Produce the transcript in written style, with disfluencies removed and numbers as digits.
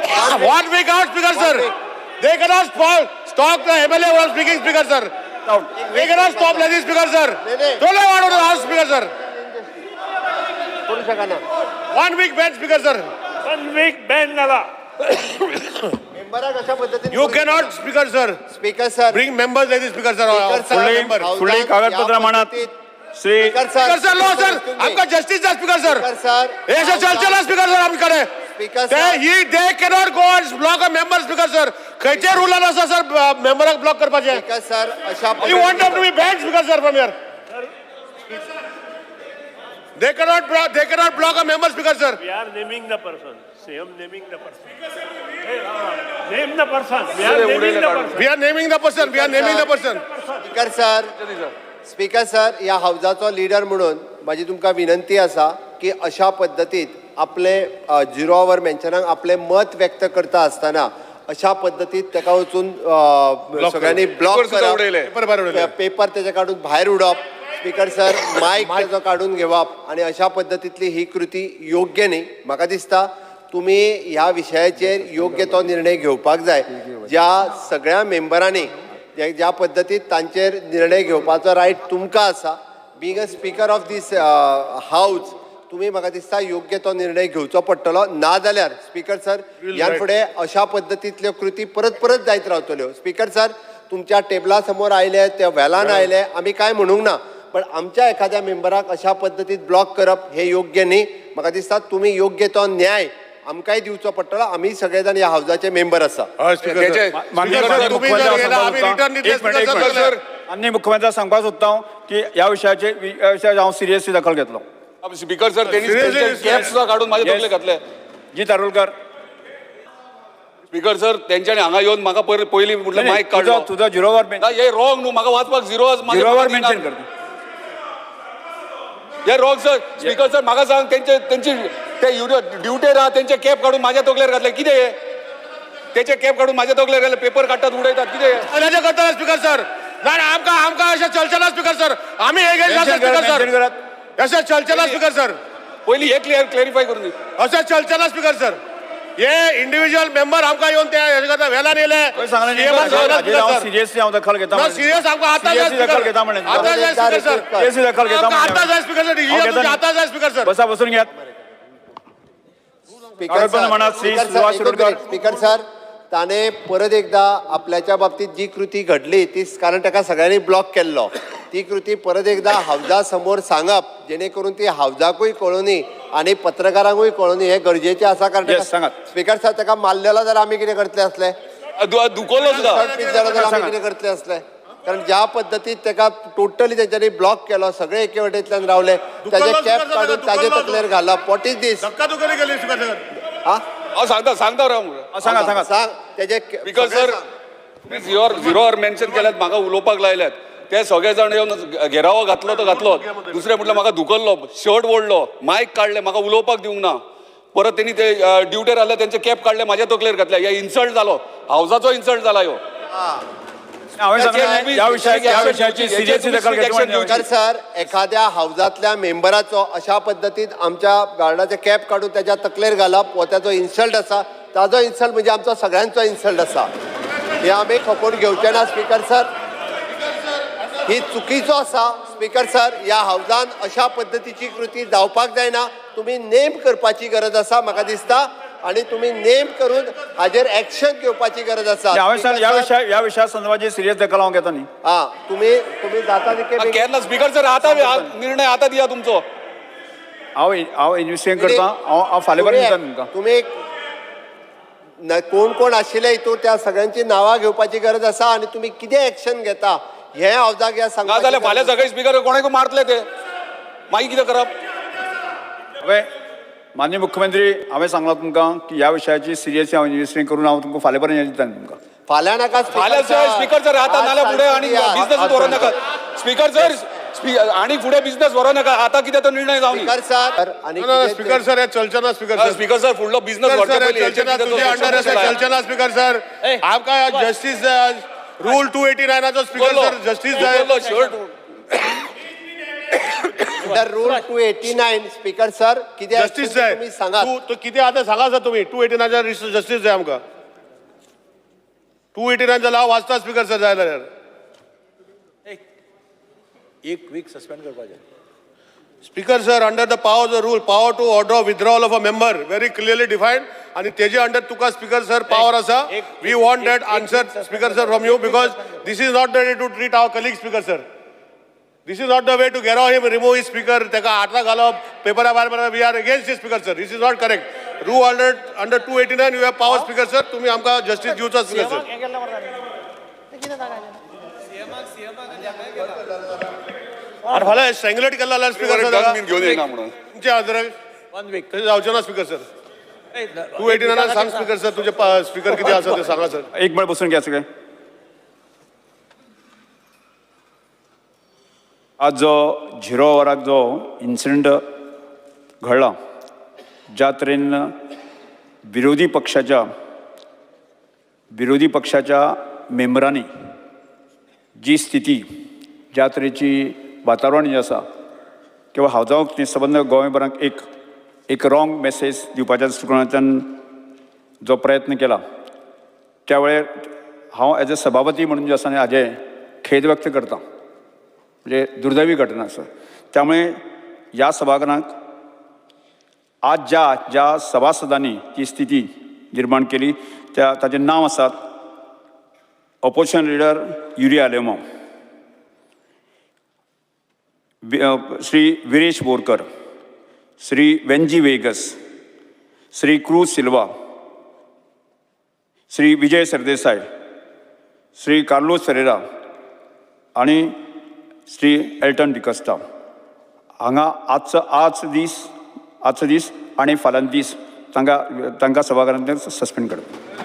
One week out, Speaker sir. They cannot stop the MLA who are speaking, Speaker sir. They cannot stop like this, Speaker sir. नाही. Don't order the house, Speaker sir. करू शकना. One week ban, Speaker sir. One week ban जाला. मेंबराक अशा पद्दतीन You cannot, Speaker sir, speaker sir, bring members like this, Speaker sir. Speaker sir, Member. फुडली हावजान कागदपत्रां ह्या मांडात. पद्दतीत- Shri speaker sir, Speaker sir, no sir. आमकां जस्टीस जाय, Speaker sir. Speaker sir, हे अशें चलचें ना, Speaker sir, आमचे कडेन. स्पीकर ते sir, he they cannot go and block a member, Speaker sir. खंयचे रुलान आसा सर मेंबराक ब्लॉक करपाचें? स्पीकर सर, अशा You want them to be banned, Speaker sir, from here. They cannot block a member, Speaker sir. We are naming the person. CM naming the person. Name the person. We are naming the person. We are naming the person. We are naming the person. Speaker sir, speaker sir, ह्या हावजाचो leader म्हणून म्हाजी तुमकां विनंती आसा की अशा पद्दतीत आपले zero our मेन्शनाक आपलें मत व्यक्त करता आसतना अशा पद्दतीत ताका वचून सगळ्यांनी ब्लॉक पेपर सुद्दां उडयले. करप, पेपर भायर उडयले. पेपर तेजे काडून भायर उडोवप, स्पीकर सर, मायक तेजो काडून घेवप आनी अशा पद्दतींतली ही कृती योग्य न्ही. म्हाका दिसता तुमी ह्या विशयाचेर योग्य तो निर्णय घेवपाक जाय. ज्या सगळ्या मेंबरांनी ज्या पद्दतीत तांचेर निर्णय घेवपाचो रायट तुमकां आसा, being a speaker of this house, तुमी म्हाका दिसता योग्य तो निर्णय घेवचो पडटलो. ना जाल्यार स्पीकर सर, ह्यान फुडें अशा पद्दतींतल्यो कृती परत परत जायत रावतल्यो. स्पीकर सर, तुमच्या टेबला समोर आयले, त्या वेलान आयले, आमी कांय म्हणूंक ना, पण आमच्या एखाद्या मेंबराक अशा पद्दतीत ब्लॉक करप हें योग्य न्ही. म्हाका दिसता तुमी योग्य तो न्याय आमकांय दिवचो पडटलो. आमी सगळे जाण ह्या हावजाचे मेंबर आसा. हय, स्पीकर सर. माननीय स्पीकर सर, तुम्ही जर गेला, आम्ही रिटर्न दितले, एक मिनिट, एक स्पीकर मिनिट. सर. माननीय मुख्यमंत्र्याक सांगपाक सोदता हांव की ह्या विशयाचेर हांव सिरियसली दखल घेतलो. स्पीकर सर, त्यांनी Seriously, cap सुद्दां काडून माझ्या Yes. तकले घातले. जी तारुलकर. स्पीकर सर, त्यांच्यानी हांगा येवन म्हाका पयलीं म्हटलं मायक काडलो. तुजो झिरो our ना, हे रॉंग न्हू. म्हाका वाचपाक झिरो. झिरो our mention कर. हे रॉंग सर. स्पीकर सर, म्हाका सांग, तेंचे तेंची ते ड्युटेर आहा, तेंचे कॅप काडून माझ्या तकलेर घातले. कितें हे? तेचे कॅप काडून माझ्या तकलेर घातले, पेपर काडटात, उडयतात, कितें हे? सगळ्याचे करता, स्पीकर सर. नाही, आमकां आमकां अशें चलचें ना, स्पीकर सर. आमी हे मेन्शन स्पीकर करात, सर, मेन्शन करात. अशें चलचें ना, स्पीकर सर. पयलीं हे क्लियर क्लॅरिफाय करून दी. अशें चलचें ना, स्पीकर सर. हे इंडिव्हिज्युअल मेंबर आमकां येवन ते हें करता. वेल्यान येयले. खंय सांगलें न्ही, CM हाजेर सांगला, हांव स्पीकर सर. सिरियसली हांव दखल घेता ना, म्हणलें. सिरियस आमकां आतां जाय, सिरियसली दखल घेता म्हणलें. आतां जाय, स्पीकर सर. सिरियसली दखल घेता आमकां म्हणलें. आतां जाय, स्पीकर सर. हांव घेता डिसिजन न्ही. आतां जाय, स्पीकर सर. बसा, बसून घेयात. स्पीकर कागदपत्रां सर, म्हणा, श्री स्पीकर सर, सुभाष एकूच शिरोडकर. मिनिट. स्पीकर सर, ताणें परत एकदा आपल्याच्या बाबतीत जी कृती घडली ती, कारण ताका सगळ्यांनी ब्लॉक केल्लो, ती कृती परत एकदा हावजा समोर सांगप जेणे करून ती हावजाकूय कळोनी आनी पत्रकारांकूय कळोनी हें गरजेचें आसा. कारण Yes, सांगात. स्पीकर सर, ताका मारलेलो जाल्यार आमी कितें करतले आसले? दुखवलो सुद्दां. शर्ट पीस जालो जाल्यार आमी कितें करतले आसले? कारण ज्या पद्दतीत ताका टोटली तेंच्यांनी ब्लॉक केलो, सगळे एके वटेंतल्यान रावले, ताजे दुखवलो कॅप स्पीकर सर, काडून ताजे दुखवलो. तकलेर घालप, what is these? धक्का दुखली केली, स्पीकर सर. हा. हांव सांगता, सांगता राव. सांगा, सांगा. सांग तेजे. स्पीकर सर, तुम्ही झिरो झिरो our mention केल्यात, म्हाका उलोवपाक लायल्यात. ते सगळे जाण येवन घेरावो घातलो तो घातलो. दुसरें म्हटल्यार म्हाका धुकल्लो, शर्ट ओडलो, मायक काडले, म्हाका उलोवपाक दिवंक ना. परत तेणी ते ड्युटेर आसले, तेंचे कॅप काडले, माझ्या तकलेर घातले. हे इन्सल्ट जालो, हावजाचो इन्सल्ट जाला ह्यो. हांवें सांगलें, ह्या विशयाची सिरियसली दखल घेतली म्हणलें. स्पीकर सर, एखाद्या हावजातल्या मेंबराचो अशा पद्दतीन आमच्या गार्डाचे कॅप काडून त्याच्या तकलेर घालप हो ताजो इन्सल्ट आसा. ताजो इन्सल्ट म्हणजे आमचो सगळ्यांचो इन्सल्ट आसा. हे आमी खपोवन घेवचे ना, स्पीकर सर. ही चुकीचो आसा, स्पीकर सर. ह्या हावजान अशा पद्दतीची कृती जावपाक जायना. तुमी नेम करपाची गरज आसा म्हाका दिसता आनी तुमी नेम करून हाजेर एक्शन घेवपाची गरज आसा. हांवें सांगलें, ह्या विशया संदर्भात सिरियस दखल हांव घेता न्ही. हा, तुम्ही तुम्ही जाता तितके बेगीन. केन्ना स्पीकर सर? आतां निर्णय आतां दिया तुमचो. हांव हांव इन्वेस्टिगेट करता. हांव हांव फाल्यां पर्यंत दिता तुमकां. तुम्ही कोण कोण आशिल्ले हितून त्या सगळ्यांची नांवां घेवपाची गरज आसा आनी तुमी कितें एक्शन घेता हें हावजाक ह्या ना सांगपाची जाल्यार गरज फाल्यां आसा. सगळे स्पीकर कोणाकूय मारतले ते. मागीर कितें करप? हांवें, माननीय मुख्यमंत्री, हांवें सांगलां तुमकां की ह्या विशयाची सिरियसली हांव इन्वेस्टिगेट करून हांव तुमकां फाल्यां पर्यंत दिता तुमकां. फाल्यां नाका, स्पीकर फाल्यां सर. स्पीकर सर, आतां. आज नाल्यार फुडें आनी सांगता दिया. बिझनेस व्हरूं नाका, स्पीकर सर. आनी फुडें बिझनेस व्हरूं नाका. आतां कितें तो निर्णय जावनी. स्पीकर सर, आनी ना, ना, कितें स्पीकर सर, हे चलचें ना, स्पीकर सर. स्पीकर सर, फुडलो बिझनेस स्पीकर व्हरचे सर, हे पयलीं चलचें ना. तुजे अंडर अशें चलचें ना, स्पीकर सर. आमकां जस्टीस जाय. रूल 289 स्पीकर सर, जस्टीस जाय. Shirt. Under rule 289, speaker sir, कितें जस्टीस action जाय. तुमी सांगात. तूं तूं कितें आतां सांगा सर, तुमी 289 जस्टीस जाय आमकां. 289 लाव वाचता स्पीकर सर, जाय जाल्यार. एक वीक सस्पेंड करपाचें. Speaker sir, under the power the rule, power to order withdrawal of a member very clearly defined आणि तेजे अंडर तुका स्पीकर सर पावर आसा. We want that answer, speaker sir, from you, because this is not the way to treat our colleague, speaker sir. This is not the way to gherao him, remove his speaker, ताका हाता घालप, पेपरा भायर मारप. We are against this, speaker sir. This is not correct. Rule under 289 you have power, speaker sir. तुम्ही आमकां justice दिवचा, speaker sir. आनी फाल्यां स्ट्रँग्युलेट केला जाल्यार स्पीकर सर, गन बीन घेवन येयना म्हणून. तुमच्या हाजर वन वीक. तशें जावचें ना स्पीकर सर. 289 सांग स्पीकर सर, तुजे स्पीकर कितें आसा ते सांगा सर. एक मिनिट बसून घ्या सगळे. आज जो झिरो वराक जो इन्सिडंट घडला, ज्या तरेन विरोधी पक्षाच्या मेंबरांनी जी स्थिती, ज्या तरेची वातावरण जें आसा किंवा हांव न्ही, सबंद गोंयभराक एक एक रॉंग मॅसेज दिवपाच्या दृश्टिकोनांतल्यान जो प्रयत्न केला, त्या वेळार हांव एज अ सभापती म्हणून जे आसा न्ही, हाजें खेद व्यक्त करता. म्हणजे दुर्दैवी घटना आसा. त्यामुळे ह्या सभाघरांत आज ज्या ज्या सभासदांनी ती स्थिती निर्माण केली, त्या ताचें नांव आसात ऑपोजिशन लिडर युरी आलेमांव, श्री विरेश बोरकर, श्री वेंजी वेगस, श्री क्रूज सिल्वा, श्री विजय सरदेसाय, श्री कार्लोस फेरेरा आणि श्री एल्टन डिकस्ता. हांगा आजचो आज दीस आनी फाल्यां दीस तांकां तांकां सभाघरांतल्यान सस्पेंड करता.